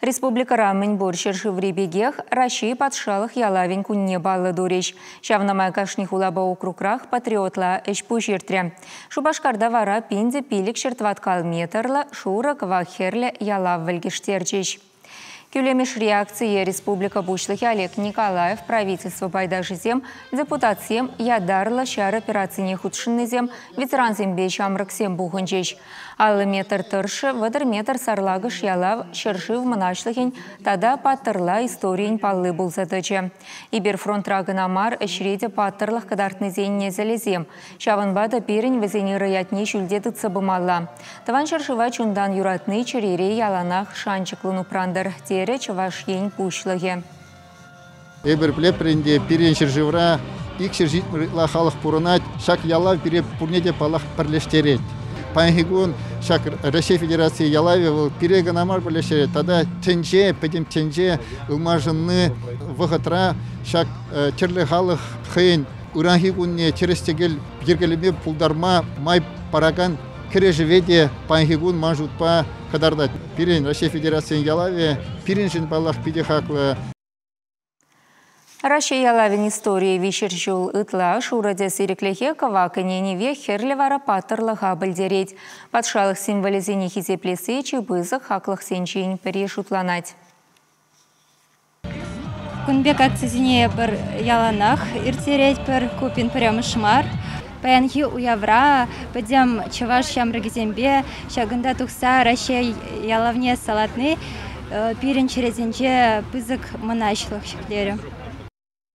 Республикӑра мӗнпур ҫӗршыври пекех Раҫҫей патшалӑх ялавӗн кунне паллӑ турӗҫ. Ҫавна май кашни хулапа округрах патриотла ӗҫ-пуҫ иртрӗ. Шупашкарта вара 1500 тӑваткал метрлӑ шурӑ кӑвак хӗрлӗ ялав вӗлкӗштерчӗҫ. Кӳлемӗшри акцие республика Пуҫлӑхӗ Олег Николаев, правительство пайташӗсем, депутатсем, ятарлӑ ҫар операцине хутшӑннисем, ветерансемпе ҫамрӑксем пухӑнчӗҫ. 50 метр тӑршшӗ, 30 метр сарлакӑш ялав ҫӗршыв мӑнаҫлӑхӗн тата паттӑрла историйӗн палли пулса тӑчӗ. Эпир фронтра кӑна мар, ӗҫре те паттӑрлӑх кӑтартнисен несӗлӗсем. Ҫавӑнпа та пирӗн вӗсен ырӑ ятне ҫӳлте тытса пымалла. Тӑван ҫӗршыва чунтан юратни чӗрере яланах шанчӑклӑн упрантӑр, терӗ Чӑваш Ен Пуҫлӑхӗ. Эпир пӗлетпӗр ӗнтӗ, пирӗн ҫӗршывра 270 ытла халӑх пурӑнать. Ҫак ялав пире пурне те, паллах, пӗрлештерет. Паянхи кун ҫак Раҫҫей Федерацийӗ ялавӗ вӑл пире кӑна мар пӗрлештерет, тата тӗнче, пӗтӗм тӗнче ылмашӑнни вӑхӑтра ҫак тӗрлӗ халӑх хӑйӗн ыранхи кунне тӗрӗс-тӗкел йӗркелеме пултарма май паракан кӗрешӗве те паянхи кун ман шутпа кӑтартать. Пирӗн Раҫҫей Федерацийӗн ялавӗ пирӗншӗн, паллах, питӗ хаклӑ. Раҫҫей ялавӗн историйӗ 300 ҫул ытла шурӑ тӗс ирӗклӗхе, кӑвак ӗненӗве, хӗрлӗ вара паттӑрлӑха пӗлтерет. Патшалӑх символӗсене хисеплесси чи пысӑк хаклӑхсенчен пӗри шутланать. Кун пек акцисене эпир яланах ирттеретпӗр, ку пин пӗрремӗш мар. Паянхи уявра пӗтӗм чӑваш ҫамрӑкӗсемпе ҫакӑнта тухса Раҫҫей ялавне салатни пирӗн чӗресенче пысӑк мӑнаҫлӑх ҫӗклерӗ.